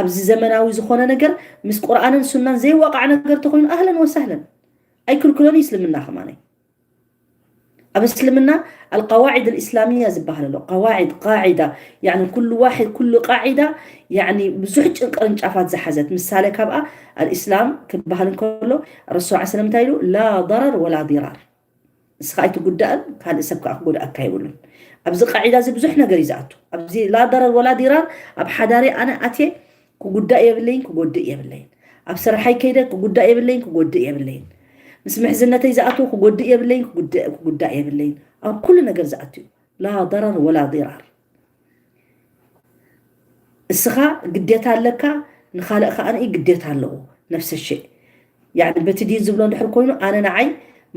ኣብዚ ዘመናዊ ዝኾነ ነገር ምስ ቁርኣንን ሱናን ዘይዋቃዕ ነገር ተኾይኑ ኣህለን ወሳህለን ኣይክልክሎን እዩ እስልምና ከማነይ። ኣብ እስልምና ኣልቀዋዒድ ኣልእስላሚያ ዝበሃል ኣሎ። ቀዋዒድ ቃዒዳ ያኒ ኩሉ ዋሒድ ኩሉ ቃዒዳ ያኒ ብዙሕ ጭን ቅርንጫፋት ዝሓዘት ምሳሌ ካብኣ ኣልእስላም ክበሃል እንከሎ ረሱል ሰለም እንታይ ኢሉ ላ ضرر ولا ضرار። ንስኻ ኣይትጉዳእን ካልእ ሰብ ከዓ ክጎድኣካ የብሉን። ኣብዚ ቃዒዳ እዚ ብዙሕ ነገር እዩ ዝኣቱ። ኣብዚ ላ ضرر ولا ضرار ኣብ ሓዳሪ ኣነ ኣትየ ክጉዳእ የብለይን ክጎድእ የብለይን። ኣብ ስርሓይ ከይደ ክጉዳእ የብለይን ክጎድእ የብለይን። ምስ ምሕዝነተይ ዝኣትዎ ክጎድእ የብለይን ክጉዳእ የብለይን። ኣብ ኩሉ ነገር ዝኣቱ እዩ። ላ ضرر ولا ضرار። እስኻ ግዴታ ኣለካ ንኻልእ ከኣ ግዴታ ኣለዎ። ነፍሰ ሸእ ያኒ በቲ ዲን ዝብሎ እንድሕር ኮይኑ ኣነ ንዓይ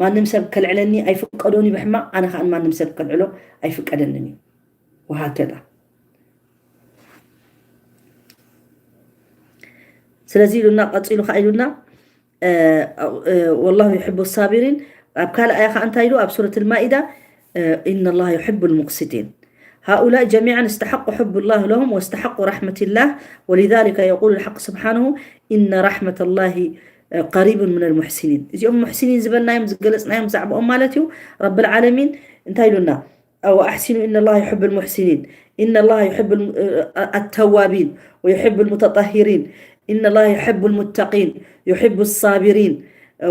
ማንም ሰብ ከልዕለኒ ኣይፍቀዶን እዩ ብሕማቕ ኣነ ከኣ ማንም ሰብ ከልዕሎ ኣይፍቀደንን እዩ። ወሃከዛ ስለዚ ኢሉና ቀፂሉ ከዓ ኢሉና والله يحب الصابرين። ኣብ ካልእ ኣያ ከዓ እንታይ ኢሉ ኣብ ሱረት ልማኢዳ إن الله يحب المقسطين هؤلاء جميعا استحقوا حب الله لهم واستحقوا رحمة الله ولذلك يقول الحق سبحانه إن رحمة الله قريب من المحسنين። እዚኦም ሙሕሲኒን ዝበልናዮም ዝገለፅናዮም ብዛዕባኦም ማለት እዩ። ረብል ዓለሚን እንታይ ኢሉና وأحسنوا إن الله يحب المحسنين إن الله يحب التوابين ويحب المتطهرين إن الله يحب المتقين يحب الصابرين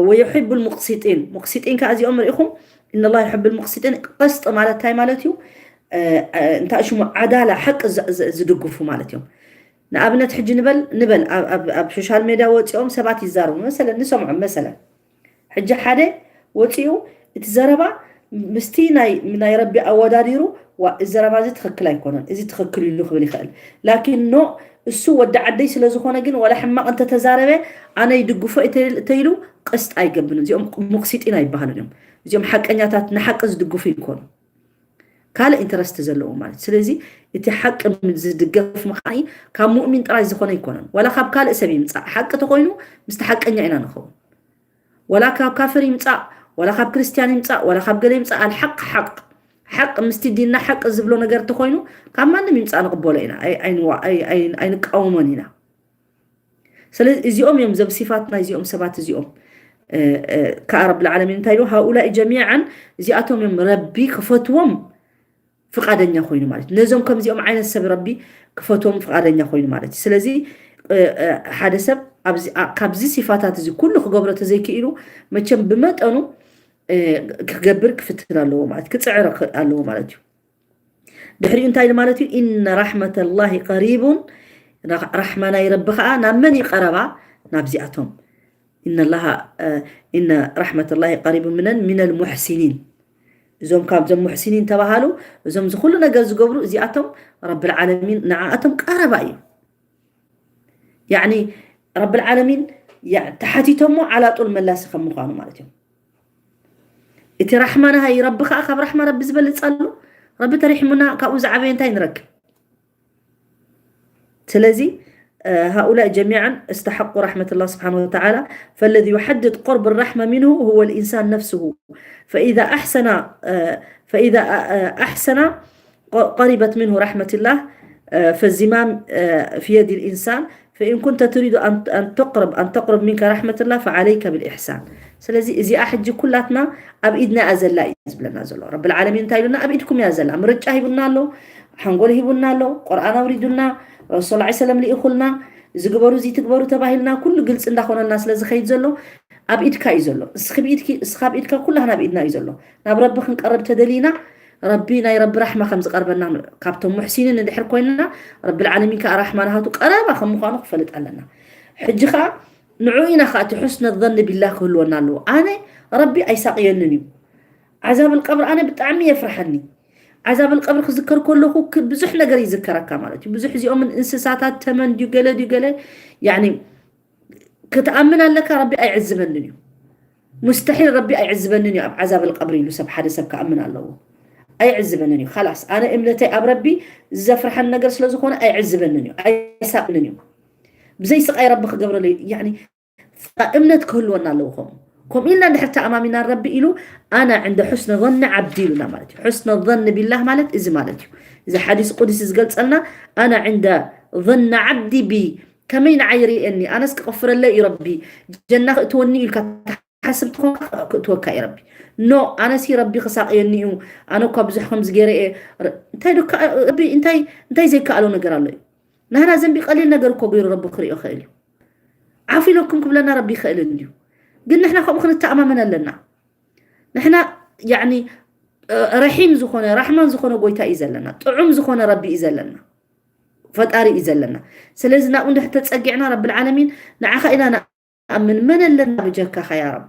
ويحب المقسطين. ሙቅሲጢን ከዓ እዚኦም ርኢኹም إن الله يحب المقسطين ቅስጥ ማለት እንታይ ማለት እዩ? እንታይ ሽሙ ዓዳላ ሓቂ ዝድግፉ ማለት እዮም። ንኣብነት ሕጂ ንበል ንበል ኣብ ሶሻል ሜድያ ወፂኦም ሰባት ይዛረቡ መሰለን ንሰምዖም መሰለን ሕጂ ሓደ ወፂኡ እቲ ዘረባ ምስቲ ናይ ረቢ ኣወዳዲሩ ዋ እዚ ዘረባ እዚ ትኽክል ኣይኮነን እዚ ትኽክል ኢሉ ክብል ይኽእል። ላኪን ኖ እሱ ወዲ ዓደይ ስለ ዝኾነ ግን ዋላ ሕማቕ እንተተዛረበ ኣነ ይድግፎ እየ ተይሉ ቅስጥ ኣይገብርን። እዚኦም ሙክሲጢን ኣይበሃሉን እዮም። እዚኦም ሓቀኛታት ንሓቂ ዝድግፉ ይኮኑ። ካልእ ኢንተረስት ዘለዎ ማለት ስለዚ እቲ ሓቂ ዝድገፍ ምኻኒ ካብ ሙእሚን ጥራይ ዝኾነ ኣይኮነን። ዋላ ካብ ካልእ ሰብ ይምፃእ ሓቂ ተኾይኑ ምስቲ ሓቀኛ ኢና ንኸውን። ወላ ካብ ካፍር ይምፃእ ወላ ካብ ክርስትያን ይምፃእ ወላ ካብ ገለ ይምፃእ ኣልሓቅ ሓቅ ሓቅ ምስቲ ዲንና ሓቅ ዝብሎ ነገር ተኾይኑ ካብ ማንም ይምፃእ ንቕበሎ ኢና። ኣይንቃወሞን ኢና። ስለዚ እዚኦም እዮም ዘብ ሲፋት ናይዚኦም ሰባት እዚኦም ከዓ ረብል ዓለሚን እንታይ ኢሉ ሃኡላኢ ጀሚዓን እዚኣቶም እዮም ረቢ ክፈትዎም ፍቓደኛ ኮይኑ ማለት ነዞም ከምዚኦም ዓይነት ሰብ ረቢ ክፈትዎም ፍቓደኛ ኮይኑ ማለት እዩ። ስለዚ ሓደ ሰብ ካብዚ ሲፋታት እዚ ኩሉ ክገብሮ ተዘይክኢሉ መቸም ብመጠኑ ክገብር ክፍትን ኣለዎ ማለት ክፅዕር ኣለዎ ማለት እዩ። ድሕሪኡ እንታይ ኢሉ ማለት እዩ? إن رحمة الله قريب ራሕማ ናይ ረቢ ከዓ ናብ መን ይቐረባ? ናብዚኣቶም إن الله إن رحمة الله قريب من من المحسنين እዞም ካብዞም ሙሕሲኒን ተባሃሉ እዞም ዝኩሉ ነገር ዝገብሩ እዚኣቶም ረብል ዓለሚን ንዓኣቶም ቀረባ እዩ። ያኒ ረብል ዓለሚን ተሓቲቶሞ ዓላጡል መላሲ ከም ምኳኑ ማለት እዮም። እቲ ራሕማ ናሃይ ረቢ ከዓ ካብ ራሕማ ረቢ ዝበልፅ ኣሎ። ረቢ ተሪሕሙና ካብኡ ዝዓበየ እንታይ ንረክብ? ስለዚ هؤلاء جميعا استحقوا رحمة الله سبحانه وتعالى فالذي يحدد قرب الرحمة منه هو الإنسان نفسه فإذا أحسن فإذا أحسن قربت منه رحمة الله فالزمام في يد الإنسان فإن كنت تريد أن تقرب أن تقرب منك رحمة الله فعليك بالإحسان. ስለዚ እዚኣ ሕጂ ኩላትና ኣብ ኢድና እያ ዘላ እዩ ዝብለና ዘሎ ረብል ዓለሚን እንታይ ኢሉና ኣብ ኢድኩም እያ ዘላ ምርጫ ሂቡና ኣሎ ሓንጎል ሂቡና ኣሎ ቁርኣን ኣውሪዱልና ረሱል ላ ሰለም ልኢኹልና ዝግበሩ እዚ ትግበሩ ተባሂልና ኩሉ ግልፂ እንዳኾነልና ስለ ዝኸይድ ዘሎ ኣብ ኢድካ እዩ ዘሎ እስኺ ብኢድኪ እስኻ ኣብ ኢድካ ኩላህና ኣብ ኢድና እዩ ዘሎ ናብ ረቢ ክንቀርብ ተደሊና ረቢ ናይ ረቢ ራሕማ ከም ዝቐርበና፣ ካብቶም ሙሕሲኒን እንድሕር ኮይንና፣ ረቢ ልዓለሚን ከዓ ራሕማ ናሃቱ ቀረባ ከም ምዃኑ ክፈልጥ ኣለና። ሕጂ ከዓ ንዑ ኢና ከዓ እቲ ሑስነ ዘን ቢላህ ክህልወና ኣለዎ። ኣነ ረቢ ኣይሳቕየንን እዩ። ዓዛብ ልቀብር ኣነ ብጣዕሚ የፍርሐኒ። ዓዛብ ልቀብር ክዝከር ከለኹ ክ- ብዙሕ ነገር ይዝከረካ ማለት እዩ። ብዙሕ እዚኦምን እንስሳታት ተመን ድዩ ገለ ድዩ ገለ ያኒ ክትኣምን ኣለካ። ረቢ ኣይዕዝበንን እዩ። ሙስተሒል ረቢ ኣይዕዝበንን እዩ ኣብ ዓዛብ ልቀብር ኢሉ ሰብ ሓደ ሰብ ክኣምን ኣለዎ። ኣይዕዝበንን እዩ። ካላስ ኣነ እምነተይ ኣብ ረቢ ዘፍርሐን ነገር ስለ ዝኾነ ኣይዕዝበንን እዩ። ኣይሳቕንን እዩ። ብዘይ ስቓይ ረቢ ክገብረለይ ያኒ እምነት ክህልወና ኣለዎ። ከምኡ ከምኡ ኢልና እንድሕር ተኣማሚና ረቢ ኢሉ ኣና ዕንደ ሑስነ ظن ዓብዲ ኢሉና ማለት እዩ። ሑስነ ظن ቢላህ ማለት እዚ ማለት እዩ። እዚ ሓዲስ ቁድሲ ዝገልጸልና ኣና ዕንደ ظن ዓብዲ ቢ ከመይ ንዓይ ይርእየኒ ኣነስ ክቕፍረለይ እዩ ረቢ ጀና ክእትወኒ ኢልካ ትሓስብ ትኾንካ ክእትወካ እዩ ረቢ። ኖ ኣነሲ ረቢ ክሳቕየኒ እዩ ኣነ እኳ ብዙሕ ከምዚ ገይረ እየ ረ- እንታይ ዶ ከ- ረቢ እንታይ እንታይ ዘይከኣሎ ነገር ኣሎ እዩ። ናህና ዘንቢ ቀሊል ነገር እኮ ገይሩ ረቢ ክርእዮ ይኽእል እዩ። ዓፍ ኢለኩም ክብለና ረቢ ይኽእል እንድዩ። ግን ንሕና ከምኡ ክንተኣማመን ኣለና። ንሕና ያኒ ረሒም ዝኾነ ራሕማን ዝኾነ ጎይታ እዩ ዘለና፣ ጥዑም ዝኾነ ረቢ እዩ ዘለና፣ ፈጣሪ እዩ ዘለና። ስለዚ ናብኡ እንድሕር ተፀጊዕና ረቢ ልዓለሚን ንዓኻ ኢና ንኣምን። መን ኣለና ብጀካኻ ያ ረብ?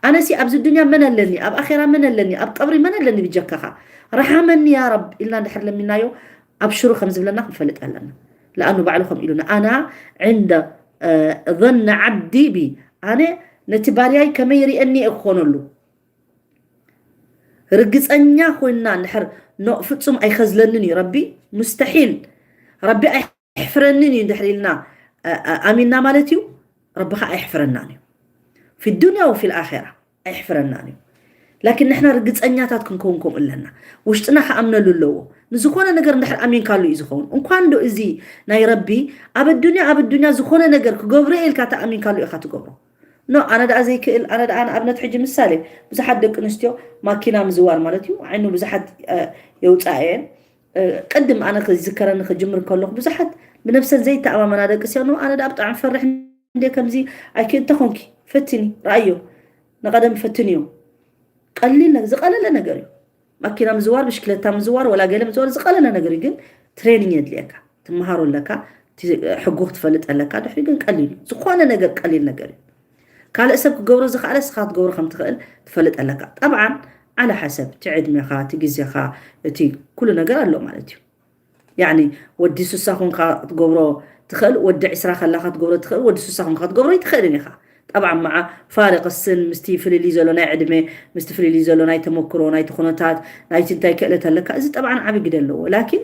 ኣነሲ ኣብዚ ዱንያ መን ኣለኒ? ኣብ ኣኼራ መን ኣለኒ? ኣብ ቀብሪ መን ኣለኒ ብጀካኻ? ረሓመኒ ያ ረብ ኢልና እንድሕር ለሚናዮ ኣብሽሩ ከም ዝብለና ክንፈልጥ ኣለና። ለኣኑ ባዕሉ ከም ኢሉና ኣና ዕንደ ظن ዓብዲ ቢ ኣነ ነቲ ባርያይ ከመይ ርእየኒ እየ ክኾነሉ ርግፀኛ ኮይንና እንድሕር ኖ ፍጹም ኣይኸዝለንን እዩ ረቢ ሙስተሒል ረቢ ኣይሕፍረንን እዩ እንድሕር ኢልና ኣሚንና ማለት እዩ። ረቢ ከዓ ኣይሕፍረናን እዩ ፊ ዱንያ ወፊ ልኣራ ኣይሕፍረናን እዩ። ላኪን ንሕና ርግፀኛታት ክንከውን ከምኡ ኣለና። ውሽጥና ክኣምነሉ ኣለዎ። ንዝኾነ ነገር እንድሕር ኣሚንካሉ እዩ ዝኸውን። እንኳን ዶ እዚ ናይ ረቢ ኣብ ኣዱንያ ኣብ ኣዱንያ ዝኾነ ነገር ክገብሮ ኢልካ ተኣሚንካሉ ኢኻ ትገብሮ። ኖ ኣነ ደኣ ዘይክእል ኣነ ደኣ ንኣብነት ሕጂ ምሳሌ ብዙሓት ደቂ ኣንስትዮ ማኪና ምዝዋር ማለት እዩ ዓይኑ ብዙሓት የውፃእየን ቅድም ኣነ ክዝከረኒ ክጅምር ከለኹ ብዙሓት ብነብሰን ዘይተኣማመና ደቂ ኣንስትዮ ኖ ኣነ ደኣ ብጣዕሚ ፈርሕ እንደ ከምዚ ኣይክ እንተኾንኪ ፈትኒ ረኣዮ ንቐደም ፈትንዮ ቀሊል ነገር ዝቐለለ ነገር እዩ። ማኪና ምዝዋር ብሽክለታ ምዝዋር ወላ ገለ ምዝዋር ዝቐለለ ነገር እዩ። ግን ትሬኒንግ የድልየካ ትመሃሮ ኣለካ ሕጉ ክትፈልጥ ኣለካ። ድሕሪ ግን ቀሊል እዩ። ዝኾነ ነገር ቀሊል ነገር እዩ። ካልእ ሰብ ክገብሮ ዝኽኣለ ስኻ ክትገብሮ ከም ትኽእል ትፈልጥ ኣለካ። ጠብዓን ዓለ ሓሰብ እቲ ዕድሜኻ እቲ ግዜኻ እቲ ኩሉ ነገር ኣሎ ማለት እዩ። ያኒ ወዲ ሱሳ ኮንካ ክትገብሮ ትኽእል፣ ወዲ ዕስራ ከላካ ክትገብሮ ትኽእል፣ ወዲ ሱሳ ኮንካ ክትገብሮ ኣይትኽእልን ኢኻ። ጠብዓ መዓ ፋርቅ ስን ምስቲ ፍልልይ ዘሎ ናይ ዕድመ ምስቲ ፍልልይ ዘሎ ናይ ተመክሮ ናይቲ ኩነታት ናይቲ እንታይ ክእለት ኣለካ እዚ ጠብዓን ዓቢ ግደ ኣለዎ። ላኪን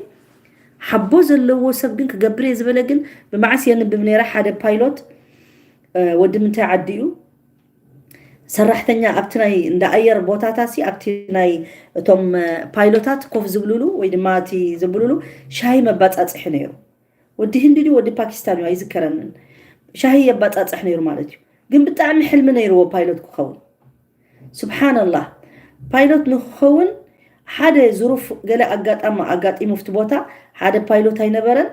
ሓቦ ዘለዎ ሰብ ግን ክገብር እየ ዝበለ ግን ብመዓስ የንብብ ነይረ ሓደ ፓይሎት ወዲ ምንታይ ዓዲ እዩ ሰራሕተኛ ኣብቲ ናይ እንዳ ኣየር ቦታታት ሲ ኣብቲ ናይ እቶም ፓይሎታት ኮፍ ዝብሉሉ ወይ ድማ እቲ ዝብሉሉ ሻሂ መባፃፅሒ ነይሩ። ወዲ ህንዲ ድዩ ወዲ ፓኪስታን እዩ ኣይዝከረንን። ሻሂ የባፃፅሕ ነይሩ ማለት እዩ። ግን ብጣዕሚ ሕልሚ ነይርዎ ፓይሎት ክኸውን። ስብሓንላህ ፓይሎት ንክኸውን ሓደ ዝሩፍ ገለ ኣጋጣሚ ኣጋጢሙ ፍቲ ቦታ ሓደ ፓይሎት ኣይነበረን።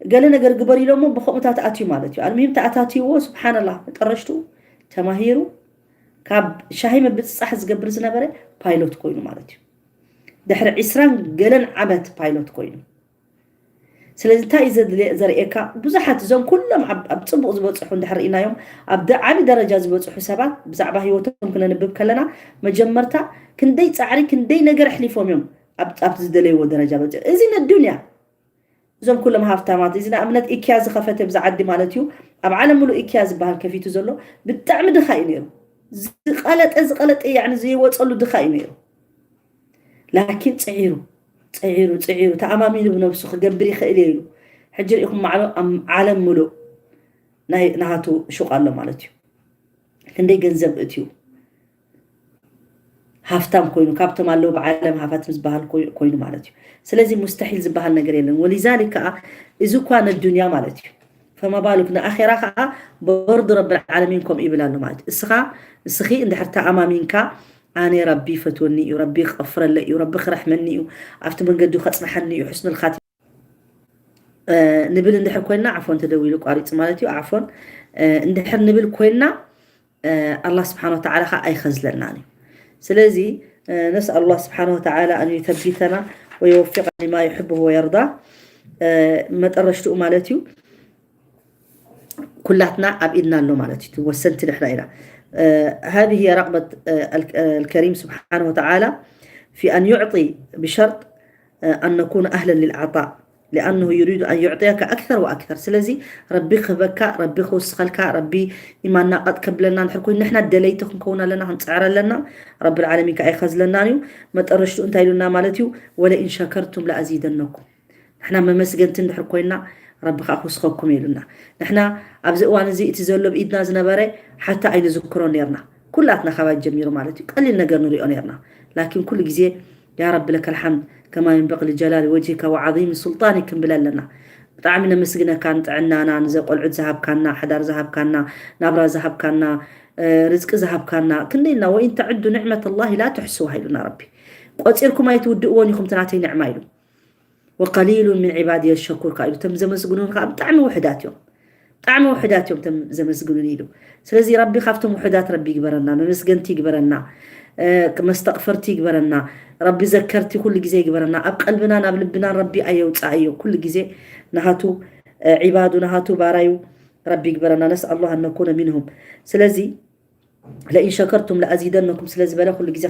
ገለ ነገር ግበር ኢሎሞ ብከምኡታት ኣትዩ ማለት እዩ። ኣልሙሂም ተኣታትይዎ ስብሓንላህ መጠረሽትኡ ተማሂሩ ካብ ሻሂ ምብፅፃሕ ዝገብር ዝነበረ ፓይሎት ኮይኑ ማለት እዩ። ድሕሪ ዒስራን ገለን ዓመት ፓይሎት ኮይኑ ስለዚ እንታይ እዩ ዘርኤካ ብዙሓት እዞም ኩሎም ኣብ ፅቡቅ ዝበፅሑ እንድሕር ርኢናዮም ኣብ ዓብዪ ደረጃ ዝበፅሑ ሰባት ብዛዕባ ህይወቶም ክነንብብ ከለና መጀመርታ ክንደይ ፃዕሪ ክንደይ ነገር ኣሕሊፎም እዮም ኣብቲ ዝደለይዎ ደረጃ በፂሑ። እዚ ነዱንያ እዞም ኩሎም ሃፍታማት እዚ ንኣብነት ኢኪያ ዝኸፈተ ብዛ ዓዲ ማለት እዩ ኣብ ዓለም ሙሉእ ኢኪያ ዝበሃል ከፊቱ ዘሎ ብጣዕሚ ድኻ እዩ ነይሩ። ዝቐለጠ ዝቐለጠ ያዕኒ ዘይወፀሉ ድኻ እዩ ነይሩ። ላኪን ፅዒሩ ፅዒሩ ፅዒሩ ተኣማሚኑ ብነብሱ ክገብር ይኽእል እየ ኢሉ ሕጂ ርኢኹም ማዕሎ ዓለም ሙሉእ ናይ ናሃቱ ሹቕ ኣሎ ማለት እዩ። ክንደይ ገንዘብ እትዩ ሃፍታም ኮይኑ ካብቶም ኣለዉ ብዓለም ሃፋትም ዝበሃል ኮይኑ ማለት እዩ። ስለዚ ሙስተሒል ዝበሃል ነገር የለን። ወሊዛሊክ ከዓ እዚ እኳ ነዱንያ ማለት እዩ ፈመባሉክ ንኣኼራ ከዓ በርዱ ረብል ዓለሚን ከምኡ ይብል ኣሎ ማለት እዩ። እስኻ እስኺ እንድሕር ተኣማሚንካ ኣነ ረቢ ይፈትወኒ እዩ፣ ረቢ ክቐፍረለ እዩ፣ ረቢ ክረሕመኒ እዩ፣ ኣብቲ መንገዲ ከፅንሐኒ እዩ፣ ሕስኑል ኻቲማ ንብል እንድሕር ኮይንና ዓፎን ተደዊሉ ቋሪፅ ማለት እዩ። ዓፎን እንድሕር ንብል ኮይንና ኣላህ ስብሓን ወተዓላ ከዓ ኣይኸዝለናን እዩ። ስለዚ نسأل الله سبحانه وتعالى أن يثبتنا ويوفقنا لما يحبه ويرضى. መጠረሽትኡ ማለት እዩ ኩላትና ኣብ ኢድና ኣሎ ማለት እዩ። ወሰንቲ ንሕና ኢና። هذه هي رغبة الكريم سبحانه وتعالى في أن يعطي بشرط أن نكون أهلا للعطاء لأنه يريد أن يعطيك أكثر وأكثر. ስለዚ ረቢ ክህበካ፣ ረቢ ክውስኸልካ፣ ረቢ ኢማንና ቀጥ ከብለና ንድሕር ኮይኑ ንሕና ደለይቲ ክንከውን ኣለና፣ ክንፅዕር ኣለና። ረቢ ዓለሚን ከዓ ኣይኸዝለናን እዩ። መጠረሽቱ እንታይ ኢሉና ማለት እዩ? ولئن شكرتم لأزيدنكم። ንሕና መመስገንቲ እንድሕር ኮይና ረቢ ከዓ ክውስኸኩም ኢሉና። ንሕና ኣብዚ እዋን እዚ እቲ ዘሎ ብኢድና ዝነበረ ሓታ ኣይንዝክሮ ነርና። ኩላትና ካባይ ጀሚሩ ማለት እዩ ቀሊል ነገር ንሪኦ ነርና። ላኪን ኩሉ ግዜ يا رب لك الحمد كما ينبغي لجلال وجهك وعظيم سلطانك ክንብል ኣለና። ብጣዕሚ ነመስግነካ ንጥዕናና፣ ንዘቆልዑት ዝሃብካና፣ ሓዳር ዝሃብካና፣ ናብራ ዝሃብካና፣ ርዝቂ ዝሃብካና ክንደይና وإن تعدوا نعمة الله لا تحصوها ኢሉና ረቢ። ቆፂርኩም ኣይትውድእዎን ኢኹም እቲ ናተይ ንዕማ ኢሉ። وقليل من عبادي الشكور ኢሉ። እቶም ዘመስግኑን ከዓ ብጣዕሚ ውሕዳት እዮም። ብጣዕሚ ውሕዳት እዮም እቶም ዘመስግኑን ኢሉ። ስለዚ ረቢ ካብቶም ውሕዳት ረቢ ይግበረና፣ መመስገንቲ ይግበረና፣ መስተቕፈርቲ ይግበረና፣ ረቢ ዘከርቲ ኩሉ ግዜ ይግበረና። ኣብ ቀልብናን ኣብ ልብናን ረቢ ኣየውፃእዮ። ኩሉ ግዜ ናሃቱ ዒባዱ፣ ናሃቱ ባራዩ ረቢ ይግበረና። نسأل الله أن نكون منهم። ስለዚ لئن شكرتم لأزيدنكم ስለ ዝበለ ኩሉ ግዜ